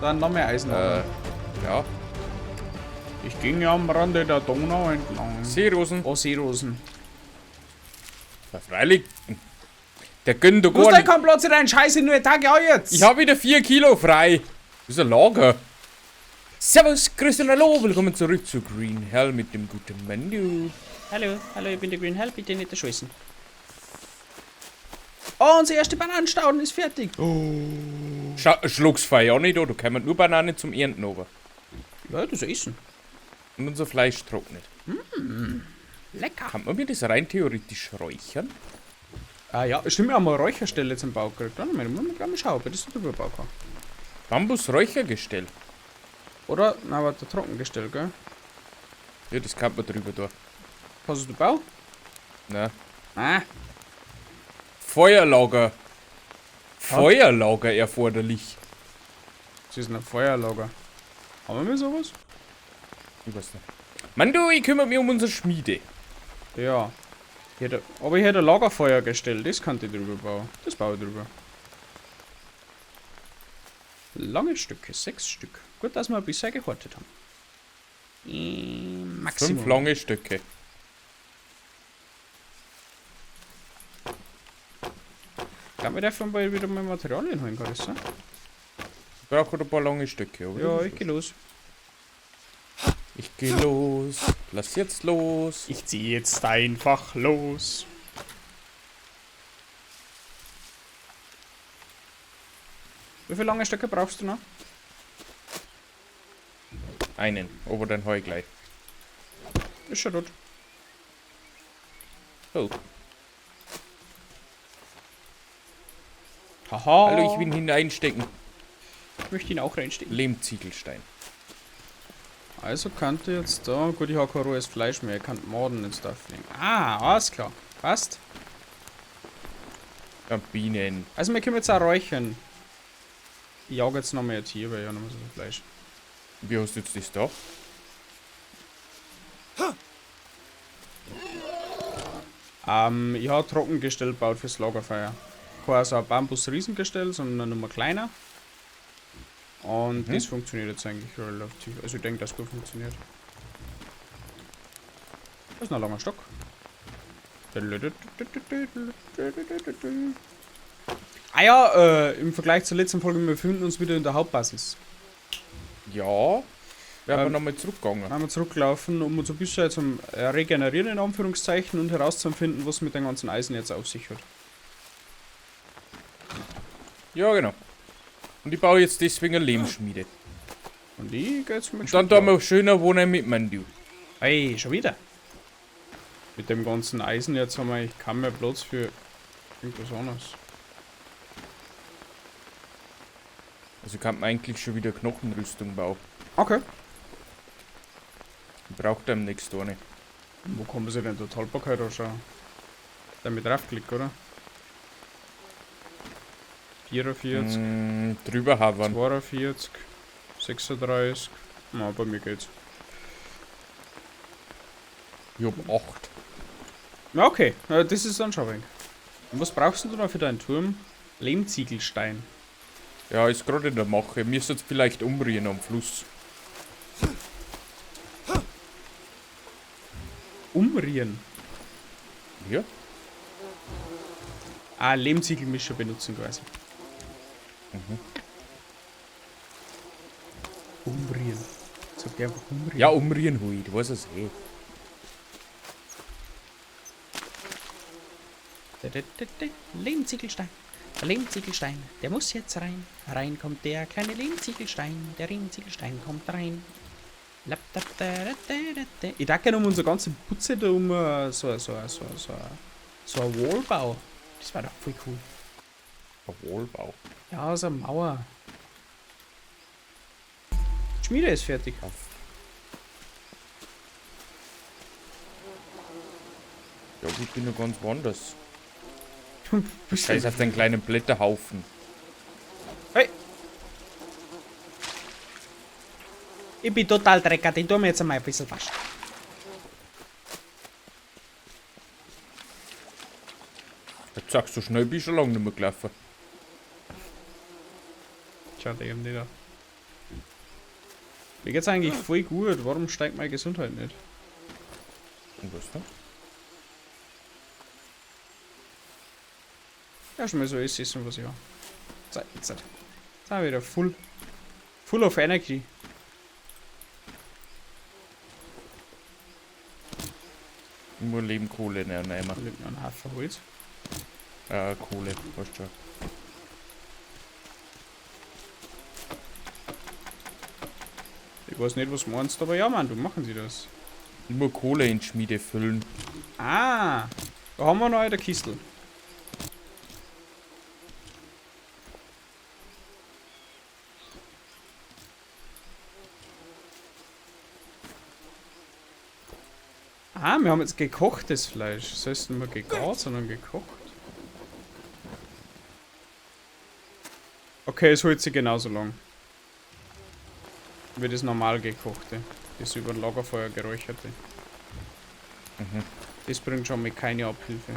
Dann noch mehr Eisen. Ja. Ich ging am Rande der Donau entlang. Seerosen. Oh, Seerosen. Na, freilich. Der gönnt doch Du hast gar da nicht. keinen Platz in deinen Scheiße, nur Tag ja jetzt. Ich habe wieder 4 Kilo frei. Das ist ein Lager. Servus, grüß und hallo, willkommen zurück zu Green Hell mit dem guten Menü. Hallo, hallo, ich bin der Green Hell, bitte nicht erschießen. Oh, unsere erste Bananenstauden ist fertig. Oh. Schluck's frei auch nicht, da kommen nur Bananen zum Ernten runter. Ja, das essen. Und unser Fleisch trocknet. Lecker. Kann man mir das rein theoretisch räuchern? Ah ja, stimmt, wir haben eine Räucherstelle zum Bau gekriegt. Warte mal, muss man gleich mal schauen, ob ich das da drüber bauen kann. Bambus-Räuchergestell. Oder? Na, warte, Trockengestell, gell? Ja, das kann man drüber da. Hast du Bau? Na. Ah. Feuerlager. Feuerlager erforderlich. Das ist ein Feuerlager. Haben wir sowas? Ich weiß nicht. Mann, du, ich kümmere mich um unsere Schmiede. Ja. Ich hätte, aber ich hätte ein Lagerfeuer gestellt, das kann ich drüber bauen. Das baue ich drüber. Lange Stücke, 6 Stück. Gut, dass wir ein bisschen gehortet haben. Maximum. 5 lange Stücke. Kann man davon bald wieder mal Materialien holen, kann das sein? Ich brauche ein paar lange Stücke, oder? Ja, ich geh los. Ich geh los. Lass jetzt los. Ich zieh jetzt einfach los. Wie viele lange Stöcke brauchst du noch? Einen, aber dann heu ich gleich. Ist schon gut. Oh. Haha. Hallo, ich will ihn hineinstecken. Ich möchte ihn auch reinstecken. Lehmziegelstein. Also könnte jetzt da. Gut, ich habe kein rohes Fleisch mehr. Ich kann Morden jetzt da fliegen. Ah, alles klar. Passt. Ja, Bienen. Also wir können jetzt auch räuchern. Ich jag jetzt noch mehr Tier, weil ich habe noch mehr so viel Fleisch. Wie hast du jetzt das da? Ich habe Trockengestell gebaut fürs Lagerfeuer. Kein so ein Bambus-Riesengestell, sondern nur kleiner. Und das funktioniert jetzt eigentlich relativ. Also ich denke, dass es gut funktioniert. Das ist ein langer Stock. Ah ja, im Vergleich zur letzten Folge, wir befinden uns wieder in der Hauptbasis. Ja, wir haben nochmal zurückgegangen. Haben wir zurückgelaufen, um uns ein bisschen zum Regenerieren in Anführungszeichen und herauszufinden, was mit dem ganzen Eisen jetzt auf sich hat. Ja, genau. Und ich baue jetzt deswegen eine Lehmschmiede. Und ich geh jetzt mit Und dann da wir schöner wohnen mit Mandu. Ey, schon wieder. Mit dem ganzen Eisen jetzt haben wir eigentlich kaum mehr Platz für irgendwas anderes. Also kann man eigentlich schon wieder Knochenrüstung bauen. Okay. Ich brauche demnächst eine. Wo kann man sich denn die Haltbarkeit anschauen? Damit draufklicken, oder? 44. Drüber haben. 42, 36. Na, bei mir geht's. Ich hab 8. Ja, okay. Ja, das ist dann schon ein wenig. Und was brauchst du noch für deinen Turm? Lehmziegelstein. Ja, ist gerade in der Mache. Mir soll's vielleicht umrühren am Fluss. Umrühren? Ja. Ah, Lehmziegelmischer benutzen quasi. Umrühren. Sag ich einfach umrühren. Ja, umrühren halt, ich weiß es eh. Lehmziegelstein. Der Lehmziegelstein, der muss jetzt rein. Rein kommt der kleine Lehmziegelstein. Der Lehmziegelstein kommt rein. Ich dachte gerne um unsere ganze Putze da um so ein Wallbau. Das war doch voll cool. Ein Wallbau? Ja, so eine Mauer. Die Schmiede ist fertig. Auf. Ja, ich bin noch ganz woanders. Bist Scheiß du- auf den kleinen Blätterhaufen. Hey! Ich bin total dreckig, ich tu mir jetzt einmal ein bisschen waschen. Jetzt sagst du schnell, bin ich schon lange nicht mehr gelaufen. Schau dir eben nicht an. Mir geht's eigentlich voll gut. Warum steigt meine Gesundheit nicht? Und was denn? Ja, schon mal so ist es, was ich habe. Zeit, Zeit. Jetzt haben wir wieder full. Full of energy. Nur Leben Kohle nehmen. Da liegt noch ein Haufen Holz. Kohle, weißt schon. Ich weiß nicht, was meinst, aber ja, Mann, du machen sie das. Ich muss Kohle in die Schmiede füllen. Ah, da haben wir noch eine Kistel. Ah, wir haben jetzt gekochtes Fleisch. Das heißt nicht mehr gegart, sondern gekocht. Okay, es holt sich genauso lang. Wie das normal gekochte. Das über ein Lagerfeuer geräucherte. Mhm. Das bringt schon mal keine Abhilfe.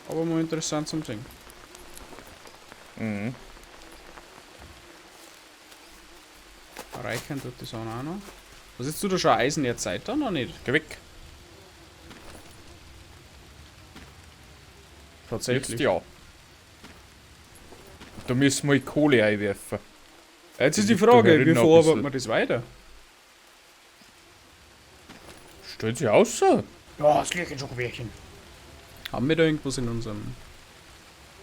Aber mal interessant zum Sehen. Mhm. Reichern tut das auch noch. Was ist du da schon Eisenerzeit da noch nicht? Geh weg. Tatsächlich. Jetzt ja. Da müssen wir Kohle einwerfen. Jetzt ist die Liegt da Frage, wie herinnen ein verarbeiten bisschen. wir das weiter? Stellt sich aus. Ja, das liegt schon Bärchen. Haben wir da irgendwas in unserem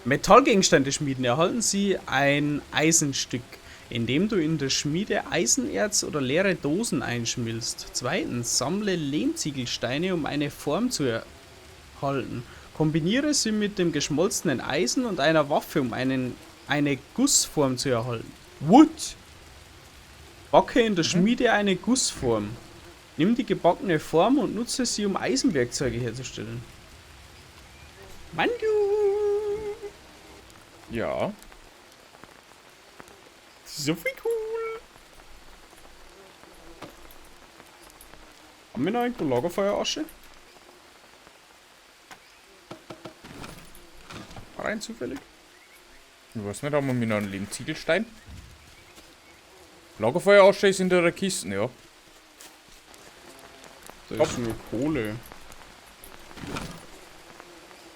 Metallgegenstände schmieden? Erhalten Sie ein Eisenstück, indem du in der Schmiede Eisenerz oder leere Dosen einschmilzt. Zweitens, sammle Lehmziegelsteine, um eine Form zu erhalten. Kombiniere sie mit dem geschmolzenen Eisen und einer Waffe, um eine Gussform zu erhalten. What? Backe in der Schmiede eine Gussform. Nimm die gebackene Form und nutze sie, um Eisenwerkzeuge herzustellen. Mann, du! Ja. So viel cool! Haben wir noch irgendwo Lagerfeuerasche? Rein zufällig? Ich weiß nicht, haben wir noch einen Lehmziegelstein? Lagerfeuerasche ist in der Kiste, ja. Da ist nur Kohle.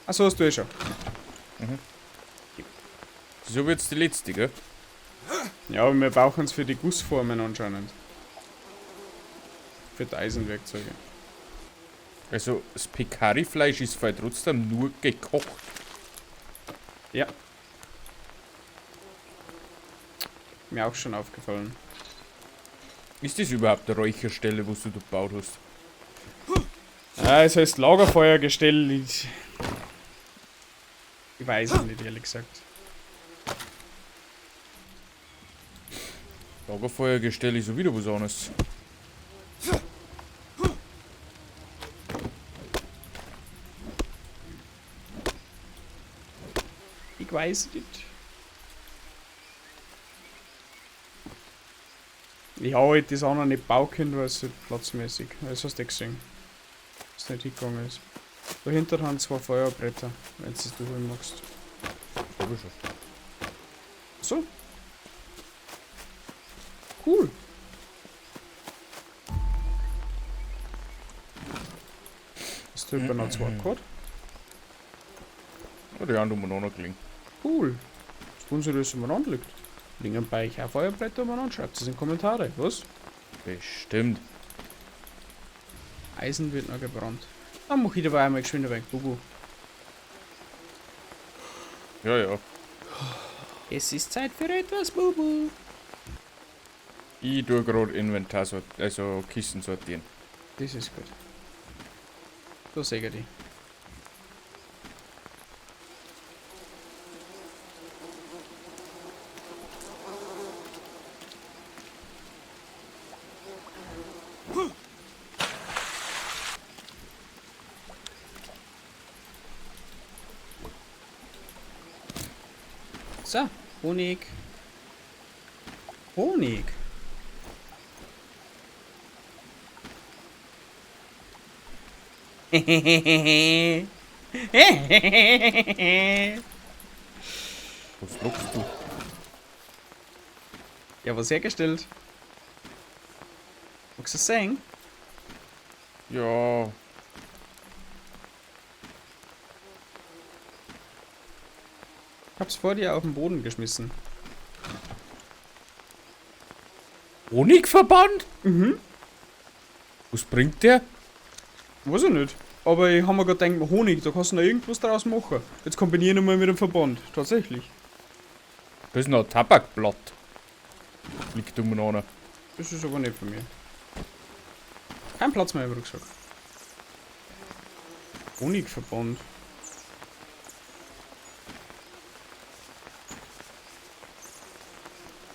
Achso, hast du eh schon. Mhm. So wird's die letzte, gell? Ja, aber wir brauchen es für die Gussformen anscheinend. Für die Eisenwerkzeuge. Also, das Pekari-Fleisch ist halt trotzdem nur gekocht. Ja. Mir auch schon aufgefallen. Ist das überhaupt eine Räucherstelle, wo du da gebaut hast? Ja, es heißt Lagerfeuergestell. Ich weiß es nicht, ehrlich gesagt. Lagerfeuergestell ist ja wieder was anderes. Ich weiß nicht. Ich habe halt das auch noch nicht bauen können, weil es halt platzmäßig. Das hast du gesehen. Dass es nicht hingegangen ist. Dahinter haben zwei Feuerbretter, wenn du das holen magst. Hab ich schon. So. Cool. Hast du etwa noch zwei gehabt? Ja, die anderen umeinander gelegen. Cool. Das Wundert, dass es umeinander liegt. Liegen bei euch auch Feuerbretter umeinander? Schreibt es in die Kommentare. Was? Bestimmt. Eisen wird noch gebrannt. Dann mach ich dabei einmal geschwind ein wenig Bubu. Ja, ja. Es ist Zeit für etwas Bubu. Ich tue gerade Inventar, also Kisten sortieren. Das ist gut. So sehe ich die. So, Honig. Honig. Was lockst du? Ja, was hergestellt. Magst du das sehen? Ja. Ich hab's vor dir auf den Boden geschmissen. Honigverband? Mhm. Was bringt der? Weiß ich nicht. Aber ich hab mir grad gedacht, Honig, da kannst du noch irgendwas draus machen. Jetzt kombiniere ich nochmal mit dem Verband. Tatsächlich. Da ist noch ein Tabakblatt. Liegt umeinander. Das ist aber nicht von mir. Kein Platz mehr im Rucksack. Honigverband.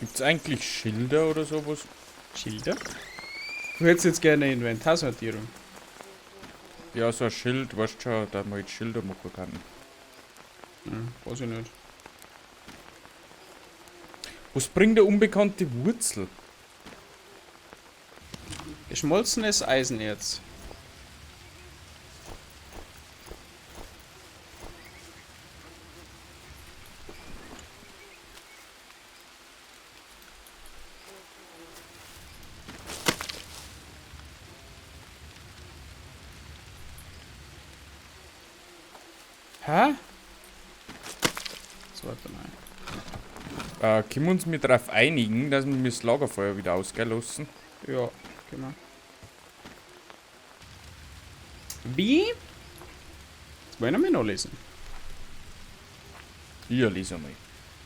Gibt's eigentlich Schilder oder sowas? Schilder? Du hättest jetzt gerne eine Inventarsortierung. Ja, so ein Schild, weißt du schon, da man jetzt Schilder machen kann. Hm, weiß ich nicht. Was bringt der unbekannte Wurzel? Geschmolzenes Eisenerz. Hä? So, warte mal. Können wir uns mit darauf einigen, dass wir das Lagerfeuer wieder ausgehen lassen? Ja, genau. Wie? Jetzt wollen wir noch lesen. Ja, lese mal.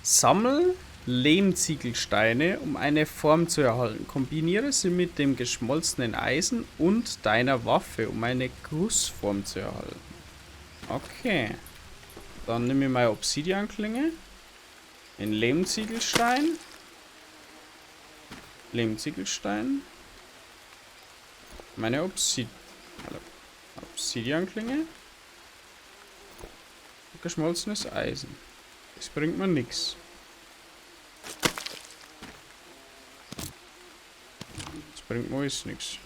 Sammel Lehmziegelsteine, um eine Form zu erhalten. Kombiniere sie mit dem geschmolzenen Eisen und deiner Waffe, um eine Gussform zu erhalten. Okay. Dann nehme ich meine Obsidianklinge. Den Lehmziegelstein. Lehmziegelstein. Meine Obsidianklinge. Geschmolzenes Eisen. Das bringt mir nix. Das bringt mir alles nix.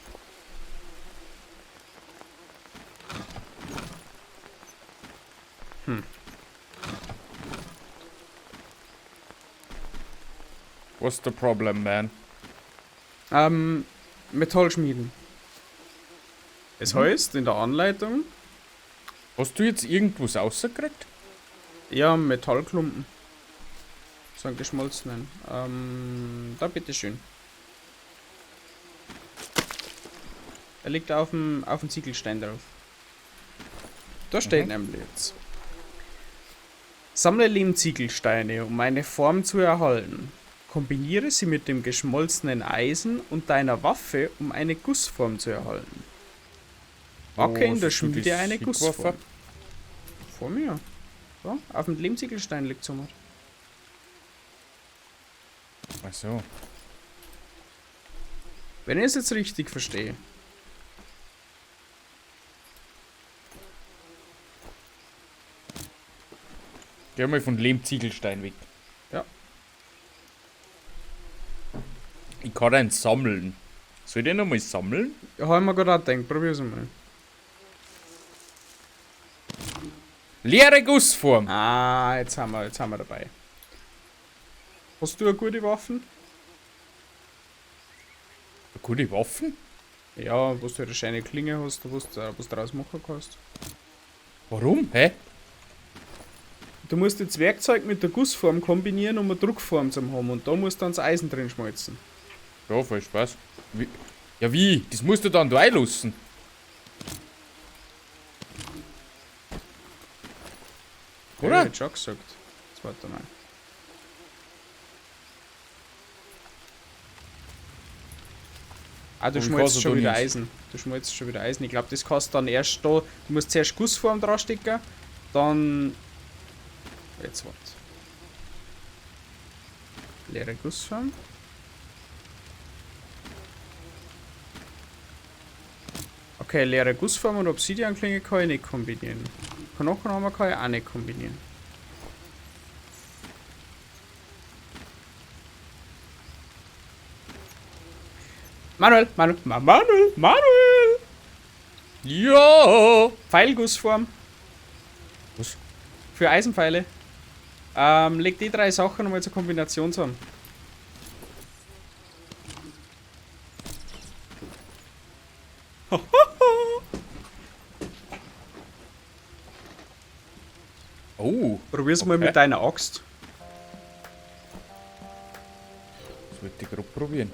What's the problem, man? Metallschmieden. Es heißt in der Anleitung. Hast du jetzt irgendwas rausgekriegt? Ja, Metallklumpen. So einen geschmolzenen. Da bitteschön. Er liegt auf dem Ziegelstein drauf. Da steht nämlich jetzt. Sammle Lehmziegelsteine, um eine Form zu erhalten. Kombiniere sie mit dem geschmolzenen Eisen und deiner Waffe, um eine Gussform zu erhalten. Backe in Wo der hast du Schmiede das eine hingeworfen? Gussform. Vor mir. So, auf dem Lehmziegelstein liegt es. Ach so. Wenn ich es jetzt richtig verstehe. Geh mal von Lehmziegelstein weg. Ja. Ich kann einen sammeln. Soll ich den nochmal sammeln? Ja, hab ich mir gerade auch gedacht. Probier's mal. Leere Gussform. Ah, jetzt haben wir dabei. Hast du eine gute Waffen? Eine gute Waffen? Ja, wo du halt eine schöne Klinge hast, wo du was draus machen kannst. Warum? Hä? Du musst jetzt Werkzeug mit der Gussform kombinieren, um eine Druckform zu haben. Und da musst du dann das Eisen drin schmelzen. Ja, voll Spaß. Wie? Ja, wie? Das musst du dann da einlassen. Oder? Ja, ich hätte schon gesagt. Jetzt warte mal. Ah, du Und schmolzt kostet schon doch wieder nichts. Eisen. Du schmolzt schon wieder Eisen. Ich glaub, das kannst du dann erst da. Du musst zuerst Gussform dran stecken, dann. Jetzt warte. Leere Gussform. Okay, leere Gussform und Obsidianklinge kann ich nicht kombinieren. Knochenhammer kann ich auch nicht kombinieren. Manuel, Manuel, Manuel, Manuel! Ja! Pfeilgussform. Was? Für Eisenpfeile. Leg die drei Sachen nochmal zur Kombination zusammen. Oh. Probier's mal Okay. mit deiner Axt. Das würde ich gerade probieren.